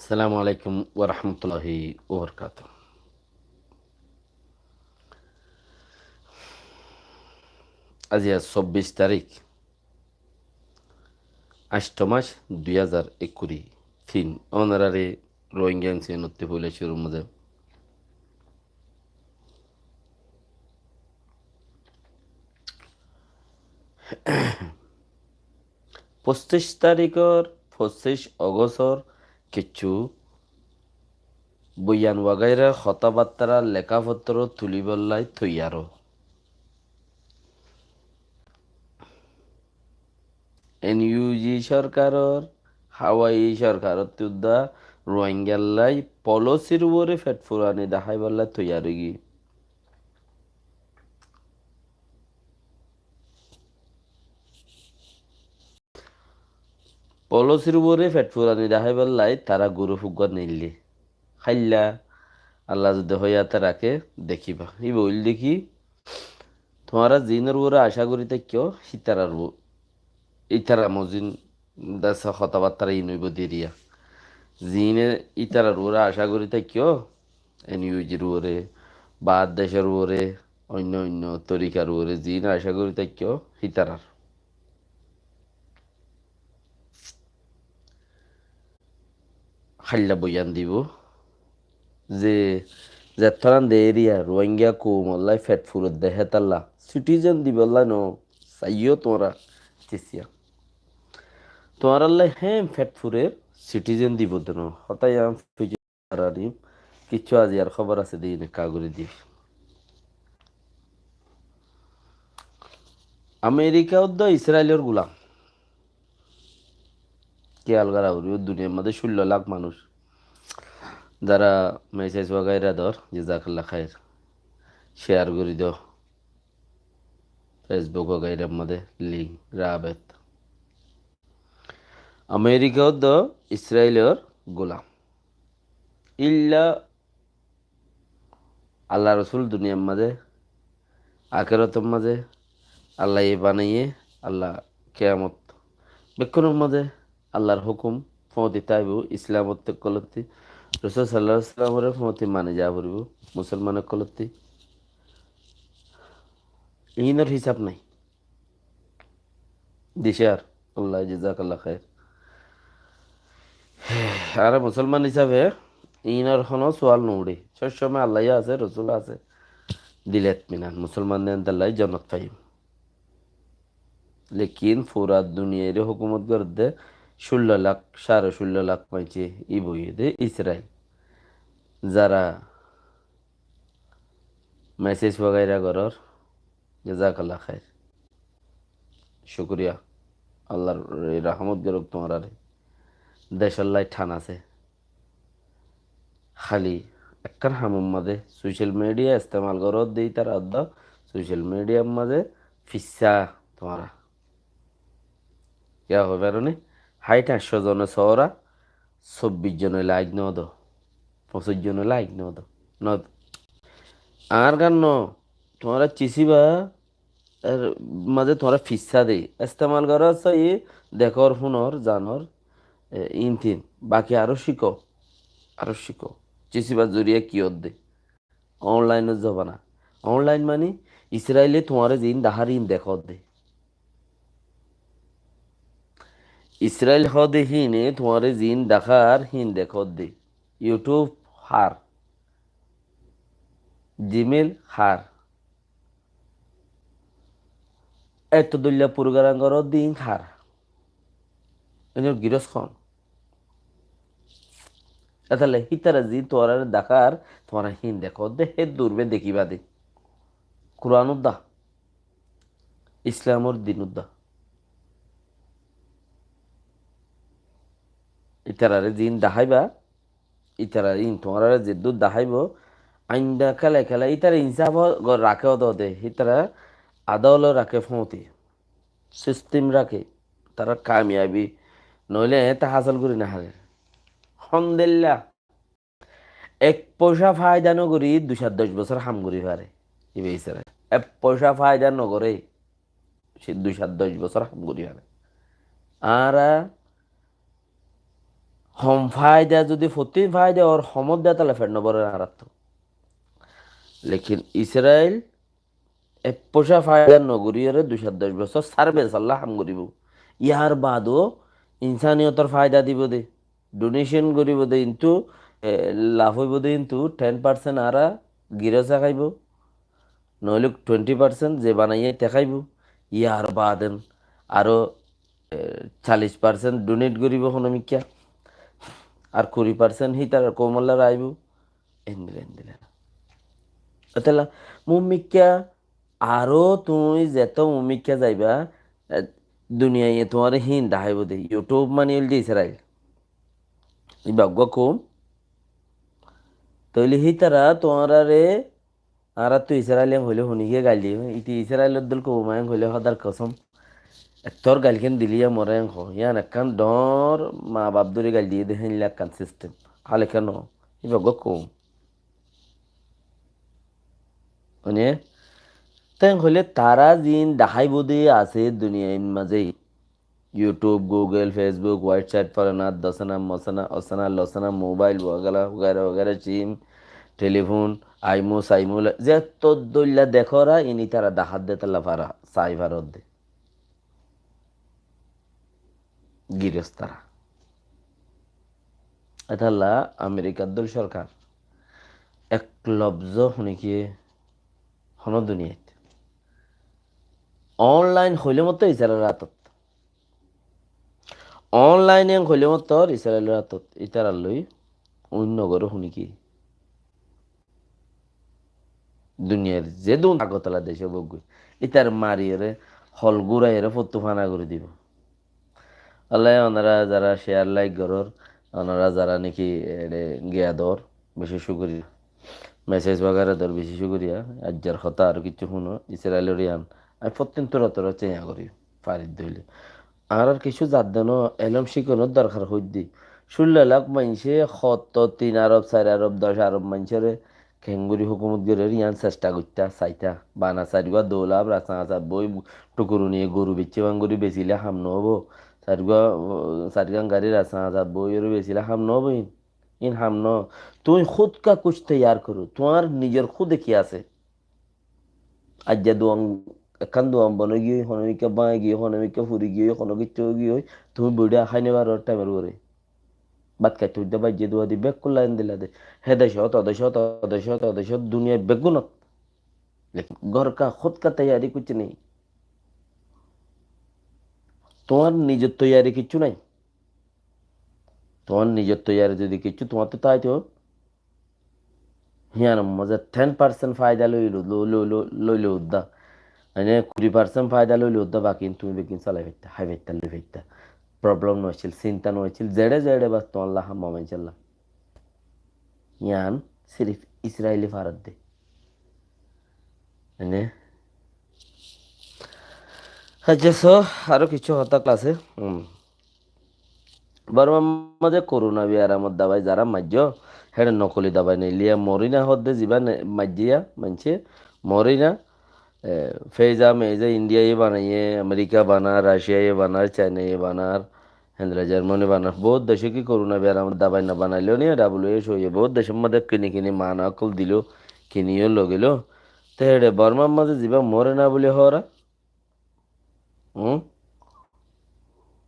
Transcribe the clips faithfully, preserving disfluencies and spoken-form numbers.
Assalamu alaikum wa rahmatullahi wa barakatuh. Aijja sobbic tarík, añcto mac, dui házar ekkuri tin. Ónorare Rohingya N C N ottú foila cúrur mazé Foccíc taríkor, foccíc Ogostor kessú boyan wagaira hotábattára lekáfottór tulíbolla toiyar. N U G sorkaror, Hawaii sorkarottú dá Rohingyallá polosir uore feth furani deháibolla toiyar óigiyé. Polosir uore feth furani deháibolla tará guruf uggúa neillé. Háilla Allah zodi hoiyate raké dekíba. Íba óilde ki, tuáñra ziínor uore acá gorí táikko, hítarar u-, ítara mozin dasa hotábattára iín óibo deriya. Ziíne ítarar uore acá gorí táikko, N U G r uore, baár decor uore, oinno oinno torikar uore ziín acá gorí táikko, hítarar. Háilla boyan dibo ze, zettóran deriya Rohingya koumolla feth furedde hétalla citizen dibolla no saiyó tuáñra tisiya. Tuáñralla hén feth furer citizen dibo de no. Hotá yián fiji Aranim, kiccú aziyar hóbor asé de, ine kagori di. Amerika uddá Israilor gulam. Kiyal gora foribo, duniyar mazé cúllo lak manúic. Zara message wagaira dor, jazakallah khair. Share gori do. Facebook wagairar mazé link, rabet. Amerika uddá Israilor gulam. Illa Allah Rosul duniyar mazé, akérator mazé, Allah ye banaiye, Allah kiyamot. Bekkúnor mazé Allar hókum foóñti táibo, Islamot ókkolótti, Rosul sallallahu alaihi wasallamore foóñti mani za foribo, musolman ókkolótti. Iínor hísab nái. Dicár, Allah, jazakallah khair. Añára musolman hísabe iínor honó sual no uçé. Sob somoi Allah ye asé, Rosul asé. Dile itminan, musolman de endilla jonnot faiyum. Lekin fura duniyaire hókumot goredde cúllo lak, sáre cúllo lak maincé, íba óiye de Israil. Zara message wagaira gorór, jazakallah khair. Cúkuriya. Allar rahmot gorouk tuáñrare. Decólla than asé. Háli ekkán hamor mazé social media estemal goródde ítara uddá social mediar mazé fissá tuáñra. Kiyá hoi faró né? Háit añctó zone sóra, sobbic zone like no do, foñsic zone like no do. No do. Añár gán no, tuáñra cisiba er mazé tuáñra fissá de. Estemal goró sóiyi, dekór, fúnor, zanor, e, iín tin. Baki aró cíko, aró cíko. Cisibar zoriya ki ódde? Online or zobana. Online mani Israile tuáñre ziín dahár híin dekódde. Israil hóde híine tuáñre ziín dahár híin dekódde. YouTube hár. Gmail hár. Etó dóilla program goródde iín hár. Iínor girós hon? Etalla hítara ziín tuáñrare dahár, tuáñra híin dekódde, hé durbe dekíba de. Kuran uddá, Islamor din uddá. Ítarare ziín daháiba, ítara iín tuáñrare zeddúr daháibo, ainda kéle kéle ítara insaf o-, go-, raké ódode, ítara adol raké foóñti, sistem raké, tará kamiyabi noóile eéñtte hásil gorí nofarer. Hondilla, ek foicá faida nogorí dui cót doc bosór ham gorí fare. Íba Israil ek foicá faida nogoré, se dui cót doc bosór ham gorí fare. Añára Hom faida zodi fottín faida ór, homot de tala fet no bórer añárattú. Lekin Israel ek foicá faida no goríyore dui cót doc bosór service olla ham goríbo. Yar bado insaniyotor faida dibo de, donation goríbo de, kintu, e, laf óibo de, kintu ten percent añára girose háibo, noóile twenty percent ze banaiye te háibo. Yar bade aró, e, callic percent donate goríbo hono mikká, ar kuri percent hítarar koumolla raibo. Endilla, endilla. Etella mumikká aró tuñí zeto mumikká zaiba, e, duniyaiye tuáñre hín daháibo de. YouTube mani óilde Israel. Iba uggúa koum. Tóile hítara tuáñrare, añárattú Israel en hoile hunikiye gail diye, iti Israel oddúl koum en hoile hódar kosom. Ettór gailkén dile yá more en ho. Yían ekkán dhoóñr maa baf dóri gail diye de héinla ekkán system. Hálekká no. Iba uggúa koum. Mane, ten hoile tará ziín daháibo de asé duniyair mazé, YouTube, Google, Facebook, WhatsApp, forenar, dosanar, mosanar, osanar, losanar, mobile, wagera, wagera, wagera, sim, telephone, aimú, saimú, la-, zetto dóilla dekóra, ini tará dahádde talla fara, sai farodde. Girostara. Etalla Amerikar dóil sorkar ek lobzo hunikiye hono duniyait. Online hoile mottor Israelor átot. Online en hoile mottor Israelor átot. Itarar loi uin nogore hunikiye. Duniyar zedún Agartala dece boggui. Itar mariyore, hol guraiyore, fottu fana gori dibo. Alla, onora zara share, like goror, onora zara niki ere giya dor, beci cukuriya. Message wagera dor, beci cukuriya. Aijjar hotá aró kissú huno, Israelor yián. Ami fottin tura tura ceña gori, fari dóile. Añárar kissú zadde no, elóm cíkonor dorkar hoiddé. Cullo lak maincé hoto tin arob, sair arob, doc arob maincóre kengori hókumot gorer yián cesta goittá, saitá. Bana sairgúa doulab rasta asat boi thukuruniye goru beicce bangori besile ham no óibo. Sairgúa, uh, sairgán gari rasta asat boiyore besile ham no óibo in. In ham no. Tuñí khud ka kuch teiyar koro. Tuáñr nizor khude ki asé? Aijja duan, ekkán duan bonoi giyói, hono mikká báñgi giyói, hono mikká furi giyói, hono kiccú ói giyói, tuñí boiçá hái no faror thaimor uore. Bát kaittó uddá baijje dua di, bekkúlla endilla de. Hé decót, o decót, o decót, o decót, duniyai beggúnot. Lekin gór ka, khud ka teyari kuch nei. Tuáñr nizor teyari kiccú nai. Tuáñr nizor teyari zodi kiccú tuáñttú táito, híyanor mazé ten percent faida loilo, lo-, lo-, lo-, loilo uddá. Mane kuri percent faida loilo uddá, baki tuñí beggín solai faittá, hái faittá, loi faittá. Problem no accíl, sinta no accíl, zeçé zeçé bas tuáñlla ham maincólla. Yián sirif Israeli faredde. Mane, aijja so, aró kissú hotá asé. Hmm. Bormar mazé korona biyaramor dabai zará maijjó, héçe nokoli dabai neilé yá mori na hoódde zibá ne-, maijjé yá, maincé mori na, e, feza meza Indiaye banaiye, Amerika banar, Rashiyaye banar, Chainaye banar, héndilla Jarmani banar. Bout decé ki korona biyaramor dabai no banailé ó ni, W H O ye bout decór mazé kini kini mana ókkol diló, kiniyó logeló. Te héçe Bormar mazé zibá more na buli hoóra, Hum?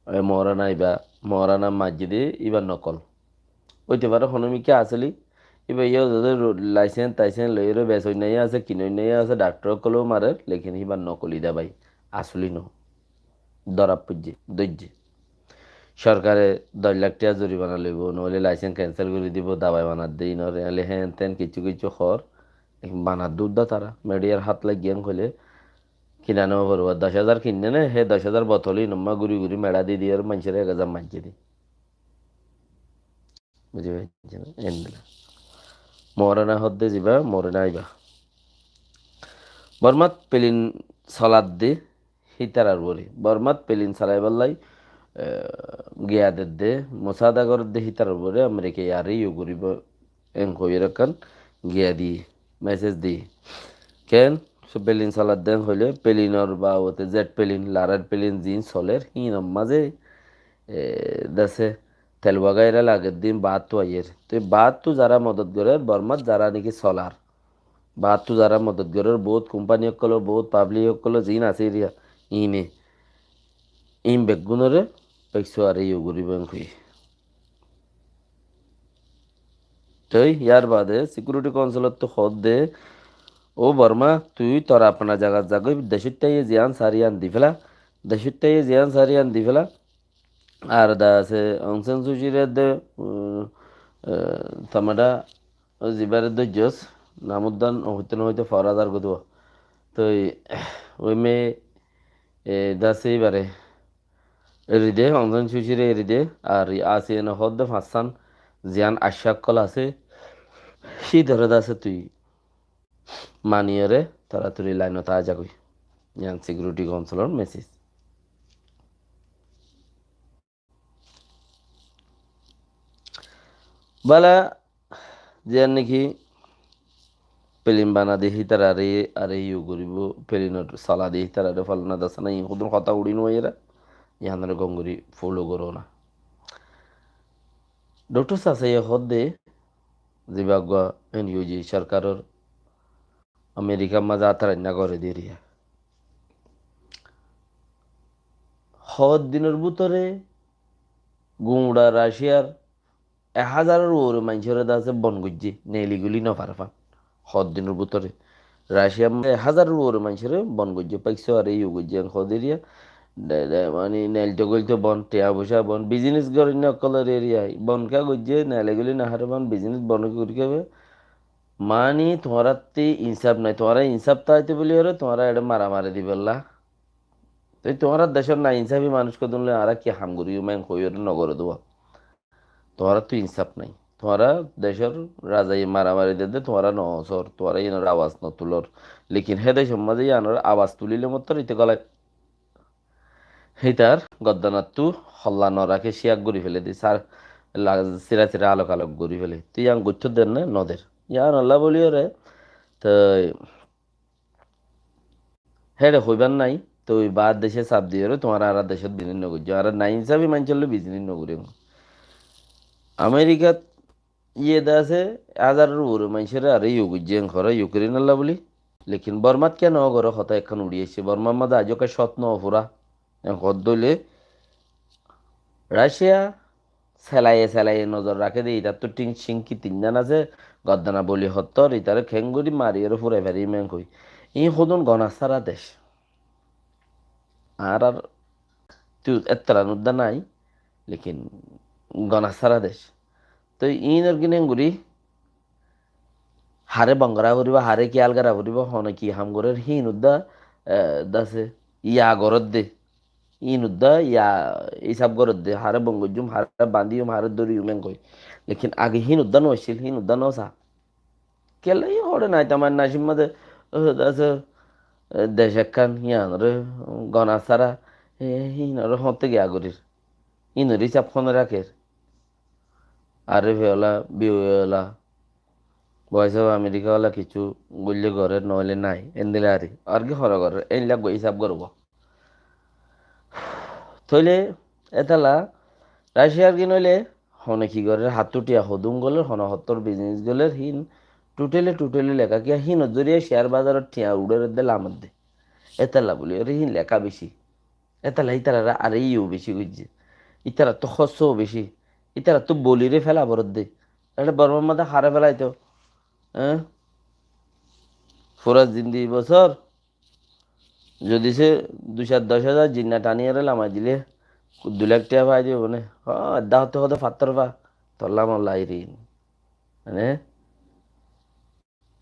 E mora na iba, mora na maijjé de iba nokol. Óite fare hono mikká asoli, iba yó zode ro-, laisens taisens loiyóre besoinna yó asé, kinoinna yó asé, daktor ókkole yó marer, lekin iba nokoli dabai, asoli no. Dóra foijjé, dóijje. Sorkare doc lak tiya zoribana loibo, noóile laisens kensel gori dibo, dabai banadde inor, ele hen ten kissú kissú hoór, lekin banadde uddá tara, mediyar hát laiggé en hoile, Kina no foribó, doc házar kinné né, hé doc házar botol inomma guri guri meça di diyóre maincóre ek házar maijjé de. Buzi faijjó né? Endilla. More na hoódde zibá, more na aibá. Bormat pelin soladde hítarar uore. Bormat pelin solaibolla, eh, giya dedde, musaada goredde hítarar uore, Amerikaye aré iyó goribo. En hoiyóre ekkán giya diyé, message diyé. Ken? So pelin soladde en hoile, pelinor babote, jet pelin, larar pelin ziín soler, híinor mazé, e, dece Tel wagaira lager din baáttu aiyér. Te baáttu zara modot gorér, Bormat zara niki solar. Baáttu zara modot gorér, bout kumpani ókkolor, bout pablik ókkolor, ziín asé eriya, iíne. Iín beggúnoré Paiksuare yu goríbo en hoiyé. Toi yar bade Security Council ottu hoódde, "Ó Borma, tui tor apna zagat zagói, decót táiye ziyán sar yían di féla, decót táiye ziyán sar yían di féla." Ar de asé Aung San Suu Kyi re de, um, eh, tamada, ó zibare dóijjos, nam uddán hoite no hoite foóra zar goi dibo. Toi, ói me, eh, de asé ibare eri de, Aung San Suu Kyi re eri de, ar ASEAN e hoódde fañssán ziyán accá ókkol asé, hí dóre de asé tui maniyóre toratori lainot aá zagói. Yián Security Council or message. Bála, ziyán niki pelin bana de hítarare, are yu goríbo, pelinor sola de hítarare folana dasa nai, hudun hotá uçí no aiyéra, yiánore gom gorí follow goró na. Doctor Sasai e hoódde, ziba uggwá NUG sorkaror Amerikar mazé atarainna goré de eriya. Hoód dinor bútore guñça Raciar ek házaror uore maincóre de asé bon goijjé, neeli guli no fare fán. Hoód dinor bútore Raciar mazé ek házaror uore maincóre bon goijjé, Paiksuare yu goijjé, en hoód eriya. De, de, mani neelto goilto bon, tiañ foicá bon, bizines gorinna ókkolor eriya, bon ká goijjé, neeli guli no fare fán, bizines bon gorí kábe. Mani tuáñrattú insaf nai, tuáñra insaf táito buliyóre tuáñra eçé maramari dibolla. Toi tuáñrar decór nainsafi manúic hodún loi añára ki ham goríyum en hoiyóre no goré dua. Tuáñrattú insaf nai. Tuáñra decór razaye maramari dedde tuáñra no osór, tuáñra yíanor abas no tulór. Lekin hé decór mazé yíanor abas tulíle mottor ite golai. Hítar goddanattú holla no raké, cíyak gorí félai de, sár la-, sira sira alok alok gorí félai. Te yían goittóu der né? No der. Yíanolla bóliyóre, toi héçe hoibár nai, toi baár decé saf diyóre, tuáñra añárar decót bizines no goijjó, añára nainsafi maincór loi bizines no gorí. Amerikat Iyé de asé, házaror uore maincóre are yu goijjé en horé Yukrenolla buli. Lekin Bormat kiyá no goré hotá ekkán uçí aiccé. Bormar mazé aijjó ká cót no fura. En hoódde óile Racia selaiye selaiye nozor raké de, itarttú thíng cíng ki tinnán asé, goddana boli hottór, itaré keéngorí mariyóre furai fariyum en hoi. Iín hodún gonasára dec. Añárar tu ettoran uddá nái, lekin gonasára dec. Toi iínor ginen gorí haré bon gorá foribó, haré kiyál gorá foribó, hone ki ham gorér, híin uddá, eh, dase ya goródde. Híin uddá ya isab goródde, haré bon goijjum, haré bandiyum, haré dóriyum en goi. Lekin age híin uddá no accíl, híin uddá no sa. Kiyólla hí hoçé nai, tamar nacír mazé, ó, dase, e, dec ekkán, híanoré gonasára, e, híinoré hoñtté giya gorír. Híinoré hísab hone rakér. Aref ola, B O A ola, Voice of America ola kissú goille gorér, noóile nai. Endilla ar ki. Ar ki hone gorér, éilla goi hísab goribó. Tóile étalla Raciar ki noóile hone ki gorér, hattú thiañ hodún golér, hone hottór biznes golér, híin tuteli tuteli leká, kiyá híinor zoriya ceyar bazarot thiañ uçér edde lamedde. Étalla buli, ore híin leká beci. Étalla ítararé are iyó beci goijjé. Ítarattú hósso beci. Ítarattú boliré féla foredde. Eçé Bormar mazé haré félaito. Eé? Fura zindigi bosór zodi se dui cót doc házar zinna taniyóre lamai dile, dui lak thiañ fai dibo né? Ó, edda hotte hotte fattór fa, tolla molla irin. Mane,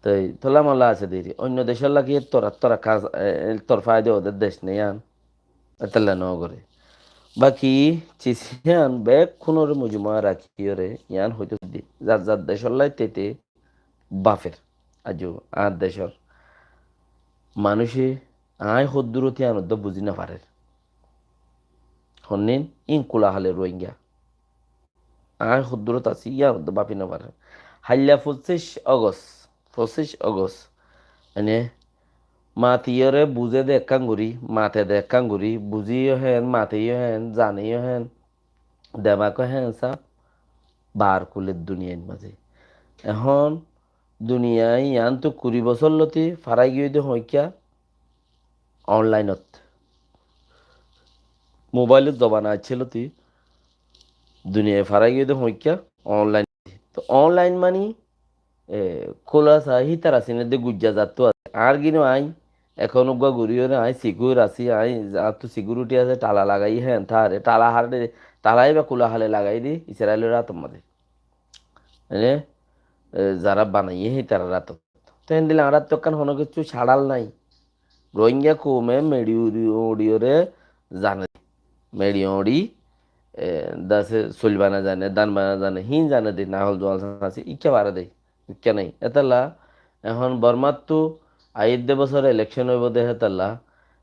toi tolla molla asé deri. Oinno decólla ki tor, tor kas, e, e, tor faide óder dec nei yián. Étalla no goré. Baki cis yián bekkúnore mujumá rakiyóre yián hoito di. Zar zar decólla tete bafer. Aijjó añár decór manúice aññí hoddúrot yián uddá buzí nofarér. Honnín, ín kula hale Rohingya. Aññí hoddúrot así yián uddá bafi nofarér. Hailla foccíc Ogost, foccíc Ogost. Ene matiyóre buzé de ekkán gorí, mate de ekkán gorí, buzíyo héen, mateyó héen, zaneyo héen, demakó héen sá, bar kuler duniyair mazé. Ehón duniyai yiántu kuri bosór lóti farai giyói de hoikká onlainot. Mobailor zobana aiccé lóti duniyai farai giyói de hoikká onlain. To onlain mani e, kúlasa hítar asíne de gujja zattu asé. Añár gíno aññí, ehón uggúa goríyoré aññí sikiur así, aññí añáttu sikiuriti asé, tala lagai hén táre, tala hare de, tala íba kúla hale lagai de, Israilor átor mazé. Mane, e, zará banaiyé hítarar átot. Te héndilla añáráttu ekkán honó kessú sáçal nái. Rohingya koume meçi uçi, uçiyóre zane de. Meçi uçi, e, dase soil bana zane, dán bana zane, híin zane de, nahol zual san asé, ikká fare de, ikká nai. Étalla ehón Bormáttu aiyédde bosór elekcon óibo de, hétalla,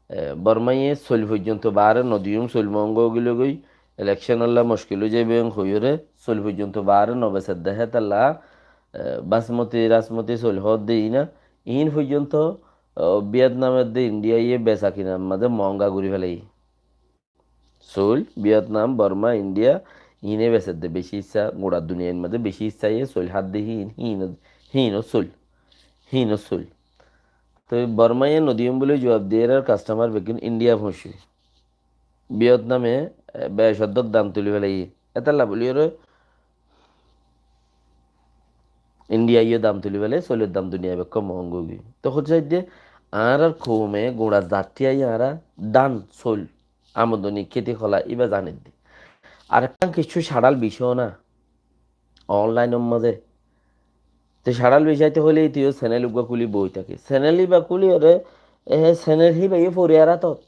e, Bormáye soil foijjonto baáre nodiyum, soil moónga ógilói goi, elekconolla muckil ói zaiboi en hoiyóre, soil foijjonto baáre nobeser de, hétalla, e, basmoti, rasmoti soil hoódde iína, iín foijjonto Ó, Vietnam edde India ye besa kinar mazé moónga gorí félaiye. Soil, Vietnam, Borma, India, iíne besedde beci issá, gura duniyair mazé beci issá ye soil hádde híin, híin, híin ó soil, híin ó soil. Toi Borma ye nodiyum buli juab diyér ar kastomar beggún India foóñsiyé. Vietnam e, e, bec oddók dam tuli félaiye. Étalla buliyóre India yó dam tuli félaiye, soilor dam duniyai bekkún moónga ói giyói. Te hoóde saidde, añárar koume gura zatti aiyé añára dán, soil, amodoni, kéti hola, íba zanedde. Ar ekkán kessú sáçal bicói na, onlainor mazé. Te sáçal bicaite hoilé íte yó senel uggúa kúli boi táke. Senel íba kúliyóre, e, senel híba yó foriyar átot.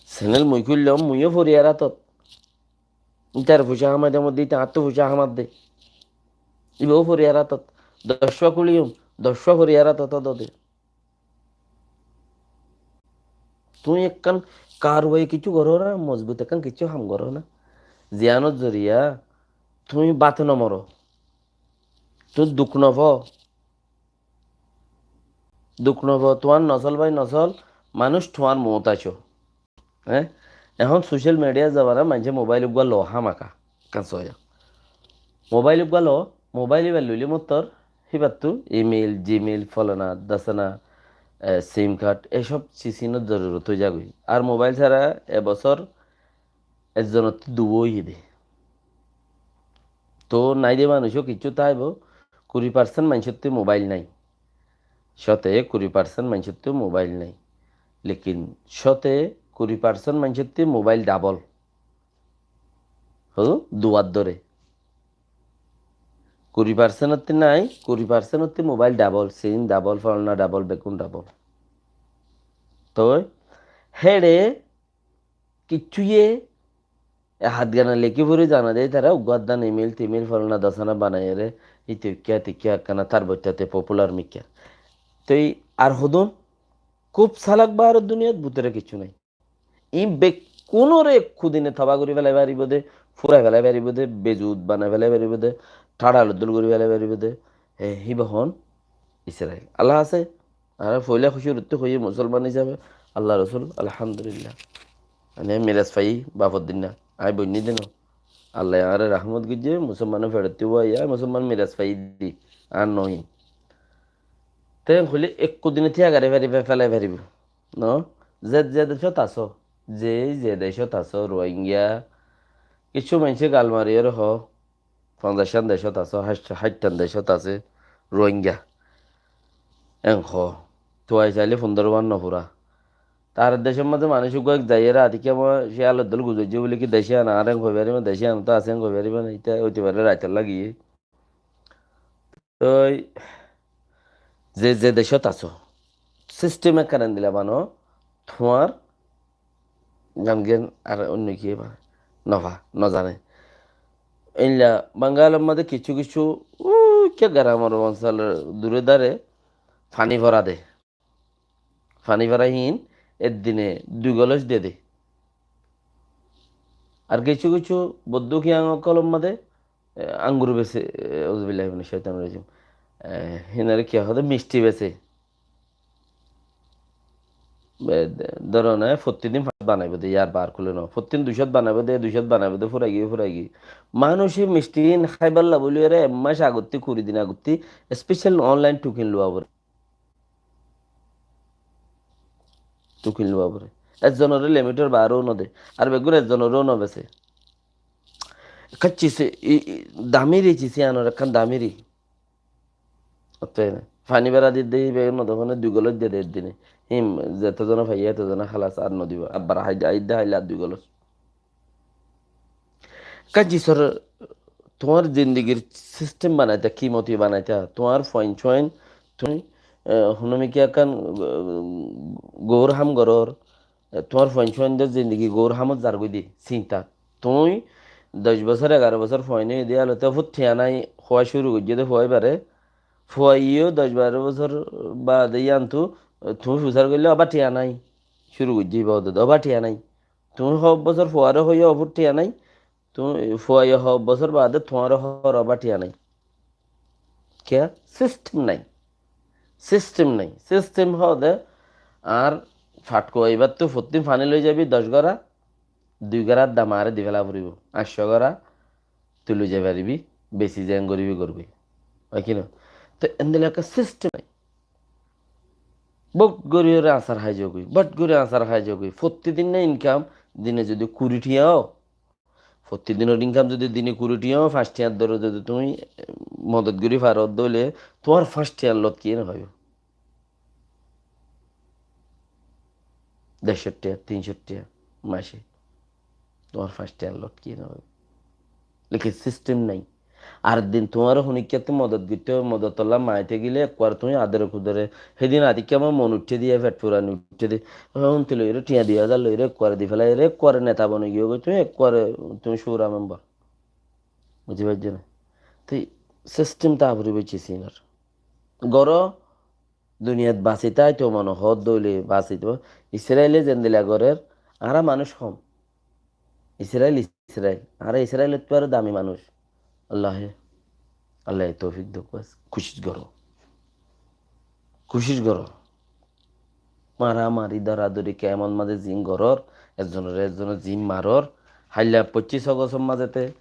Senel mui kúillom, mui yó foriyar átot. Ítar fucá hamai de modde, íte añáttu fucá hamar de. Íba ó foriyar átot. Doccúa kúliyum, doccúa foriyar átot ódde. Tuñí ekkán karuwai kessú goró na, mozbut ekkán kessú ham goró na. Ziyánor zoriya tuñí bát no moró. Tuñí duk no fo. Duk no fo, tuáñr nosol bái nosol, manúic tuáñr muúntu asó. Hé? Ehón social media zobana, maincé mobail uggúa lo hámaka. Ekkán soó. Mobail uggúa lo, mobail íba loilé mottor, híbattu email, Gmail, folana, dasana, e, sim card, e cób cisínor zorurot ói zagói. Ar mobail sára e bosór ekzonottú duwá óiye dé. Toóu nái de manúic ó kessú táibo, kuri parsent maincóttu mobail nái. Cóte kuri parsent maincóttu mobail nái. Lekin cóte kuri parsent maincóttu mobail dabol. Hó, duwar dóre. Kuri parsent ottú nái, kuri parsent ottú mobail dabol, sim dabol, folana dabol, bekkún dabol. Toi héçe kessúye e hát gana lekí fori zana de, tará uggúa dán email temail folana dasana banaiyóre, íte ikká, íte ikká, ekkána tar boittáte popular mikká. Toi ar hodún kúb salak baáror duniyat, bútore kessú nái. Iín bekkúnore ekkú dine tabá gorí félai faribó de, fúrai félai faribó de, bezut banai félai faribó de, tháçal dul gorí félai faribó de. E, híba hon Israil. Allah asé, añára foila cúruttú hoiyí musolman hísabe, Allah Rosul, Alhamdulillah. Añí miras faiyí bafor dinna, añí boinni dinna. Allah añáre rahmot goijjé, musolmanor feçottú uwaiya, musolman miras faiyí dé, ar noói. Te hoilé ekkú dine tíya gari faribá, félai faribó. No? Ze, ze decót asó, ze, ze decót asó, Rohingya, kessú maincé gal mariyóre hoó, fonzaic cán decót asó, háit, háit cán decót asé, Rohingya. En hoó, tuai sailé fundoro wan no fura. Tar decór mazé manúic uggúa zaiyóre atikká ma, cé alor dol guzoijjé buli ki dec iyan añár en hoi faribá, dec iyan to asé en hoi faribá na, ita óite fare raitor lagiyé. Toi ze, ze decót asó, sistem ekkán endilla bano, tuáñr gan gíyan ar oinno kiyé ba, no fa, no zane. Éilla Bangalor mazé kessú kessú, ui, kiyá garamor onsolor dure dare faní fora de. Faní fora híin ek dine dui goloc de de. Ar kessú kessú boddú kiyang ókkolor mazé, e, angur bese, e, auzubillahi minash shaitanir rajim. E, hínore kiyá hoó de, micthi bese. e, dóro na, fottí din fañs cót banaibó de, yar bar kule no. Fottí din dui cót banaibó de, dui cót banaibó de, furai giyé, furai giyé. Manúice micthí hín háiballa buli ore ek mac agottí, kuri din agottí, special online token luwa fore. Token luwa fore. Ekzonore limitor bar ó no de. Ar beggún ekzonore ó no bese. Ekkán cis, i, i, damiri cis iyanor ekkán damiri. Otte ne. Faní bera di de, ibe no de, fane dui goloj de de dine. Him, zeto zone faiye, eto zone halas ar no dibo. Abbar haide, haide haile ar dui goloj. Ekkán cisor tuáñr zindigir system banaita, kimoti banaita, tuáñr fuain suain, tuñí, e, hunumi ki ekkán, e, gour ham goror, e, tuáñr fuain suaindor zindigi gour hamot zargoi de, sinta. Tuñí doc bosór, egaro bosór fuain óiye de, alot fut thiañ nai, hua cúru goijjé de fua ibare, fuaiyó doc baro bosór baade iyantu, e, tuñí fusar goille oba thiañ nai, cúru goijjé iba de, oba thiañ nai. Tuñí hoó bosór fuare hoiyó ofut thiañ nai, tuñí fuaye hoó bosór baade tuáñre hoór oba thiañ nai. Kiyá? System nai. System nai. System hoó de añár fatkua ibattu fottí din faní loi zaibi doc gora, dui gora dam añáre di fela foribo. Añcco gora tui loi zai faribi, besi ze en goribi gorbi. Oi ki no? Te endilla ekka system nai. Bot gori ore asar hái zagoi, bot gori asar hái zagoi. Fottí din na income, dine zodi kuri thiañ ó, fottí dinor income zodi dine kuri thiañ ó, fañs thiañr dore zodi tuñí, eh, modot gori faro de óile, tuáñr fañs thiañr lot ki no hoibo? Dercó thiañ, tin cót thiañ mace. Tuáñr fañs thiañr lot ki no óibo? Lekin system nai. Ar din tuáñre honikkátte modot goitte óibo, modotolla maite gile ekkuar tuñí adore kudore. Hedin adikká añár mon uiththé de, fet furani uiththé de. Hon tui loire, thiañ dui házar loire, ekkuare di felaire, ekkuare neta boni giyógoi tuñí, ekkuare tuñí cura membar. Buzi faijjo né? Te system ta foribo cis inor. Goro duniyat basi táito mone hoó de óile basi táito. Israile zendilla gorer, añára manúic hom. Israil, Israil. Añára Israilottú aró dami manúic. Allaye, Allaye toufik douk bas. Kucíc goró. Kucíc goró. Maramari, doradori, kemot mazé zin goror, ekzonore ekzone zin maror. Háilla foccíc Ogostor mazé te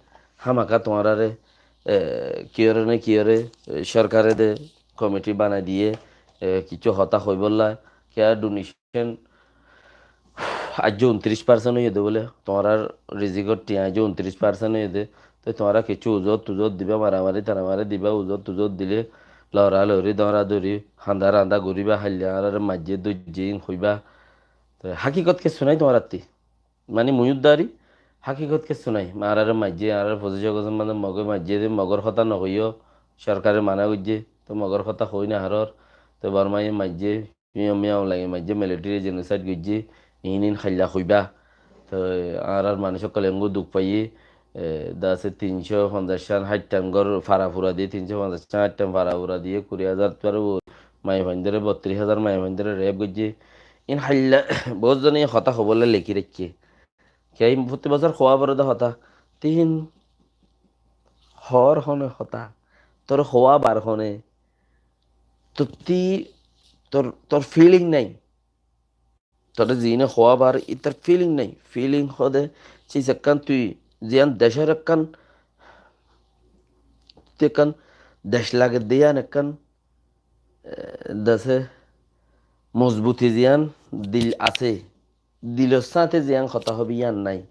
hámaka tuáñrare, e, kiyóre ne kiyóre, e, sorkare de komiti banai diye, e, kissú hotá hoibolla, kiyá donation Aijjó untiric percent óiye de bóle, tuáñrar rizikor thiañ aijjó untiric percent óiye de. Te tuáñra kessú uzot tuzot diba, maramari taramari diba, uzot tuzot dile, loralori, doradori, handa randa goriba, háille añárare maijjé, doijjé, in hoiba. Te hákikot kessú nái tuáñrattí. Mani mui uddari, hákikot kessú nái. Añárare maijjé, añárare focíc Ogostor mazé Moge maijjé de, Mogor hotá no hoiyó, sorkare mana goijjé, te Mogor hotá hoi no farór, te Bormaye maijjé, Miyaw miyaw lagi maijjé, military genocide goijjé, iín iín háilla hoibá. Te añárar manúic ókkole engori duk faiyé, e, dase tin cót fonzaic cán háit tán gór fara fura diyé, tin cót fonzaic cán háit tán fara fura diyé, kuri házar tuáre maiyafuaindóre, bottiríc házar maiyafuaindóre rape goijjé. Iín háilla bout zone iín hotá hoibólla lekí raikké. Kiyá iín fottí bosór hoówa foré dé hotá. Te iín hoór hone hotá. Tor hoówa bar hone. Tottí tor, tor feeling nái. Tore ziíne hoówa bar, ítar feeling nái. Feeling hoóde, cis ekkán tui ziyán decór ekkán, tui ekkán dec lage de yían ekkán, eh, dece mozbuti ziyán dil asé. Dilor sáñte ziyán hotá hobi yían nái.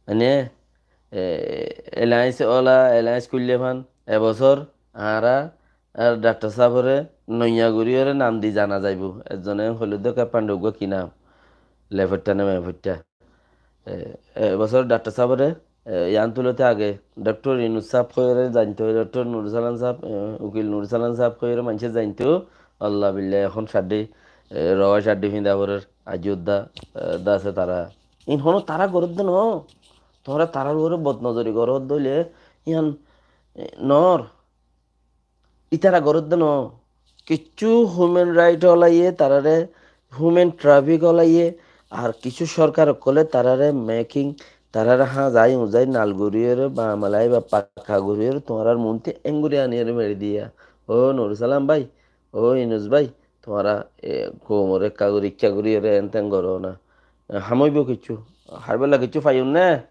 Mane, e, alliance ola, alliance goille fán, e bosór añára ar daktor sábore noiya gorí ore nam di zana zaibo. Ekzone hoilé de, "Keppan de uggúa ki nam?" Lefoitta ne mefoitta. E, e bosór daktor sábore, e, yían tulote age daktor Inus sáb hoiyóre zainto, daktor Nurus Alam sáb, e, ukil Nurus Alam sáb hoiyóre maincé zainto, Allah billah, ehón caddi, e, rowa caddi finda forer, aijjó udda, e, dase tara. In hono tara gorodde no. Tuáñra tarar uore bodnozori gorodde óile, iyan, e, nor. Ítara goródde no, kissú human right olaye tarare, human traffic olaye, ar kissú sorkar okkole tarare making, tarare háñzai uñzai nal goríyore, ba malai ba pakka goríyore, tuáñrar muntu engori aniyore meri diya. Ó Nurus Alam bái, ó Inus bái, tuáñra, e, koumoré ekká gorí, ikká gorí ere en ten goró na. E, ham óibo kiccú, háiballa kiccú faiyum né?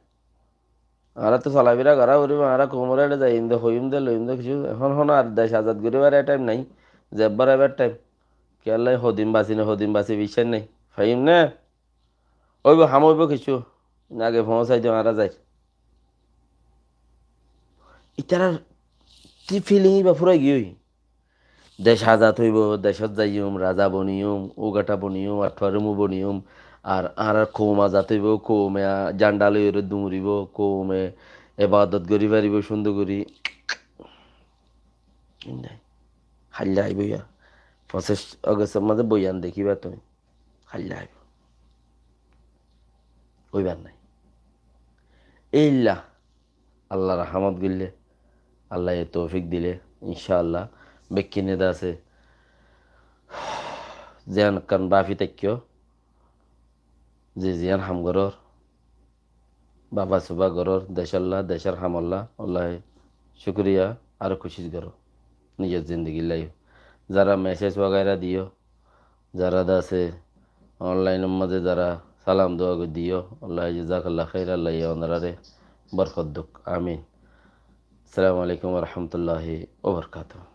Añára to solafira gorá foribó, añára koumor eçe zaiyum de, hoiyum de, loiyum de kiccú. Ehón hon ar dec azad goríbar e thaim nái, zebbar ebar thaim. Kiyólla hodin basi né, hodin basi biccác nái. Faiyum né? Óibo, ham óibo kiccú. Age foóñsai diyo, añára zair. Itarar ki filing iba furai giyói. Dec azad óibo, decót zaiyum, raza boniyum, ugatha boniyum, athuarumu boniyum. Ar añárar koum azad óibo, koume, a, zanda loiyóre duñribo, koume ebadot gorí faribó cúndor gorí. Háilla aibó ya. Foñsíc Ogostor mazé boyan dekíba tuñí. Háilla aibó. Óibar nái. Éilla Allar rahámot goillé, Allaye toufik dilé, incá Allah, bekkúne de asé. Ziyán ekkán báfi táikko, ze ziyán ham gorór, báfa sufa gorór, decólla, decór hamolla, Allaye cúkuriya, aró kucíc goró, nizor zindigilla yó. Zará mesec wagaira diyó, zará de asé onlainor mazé zará salam dua gorí diyó, Allaye jazakallah khair, Allaye onoráre borkot douk. Amin. Assalamu alaikum wa rahmatullahi wa barakatuhu.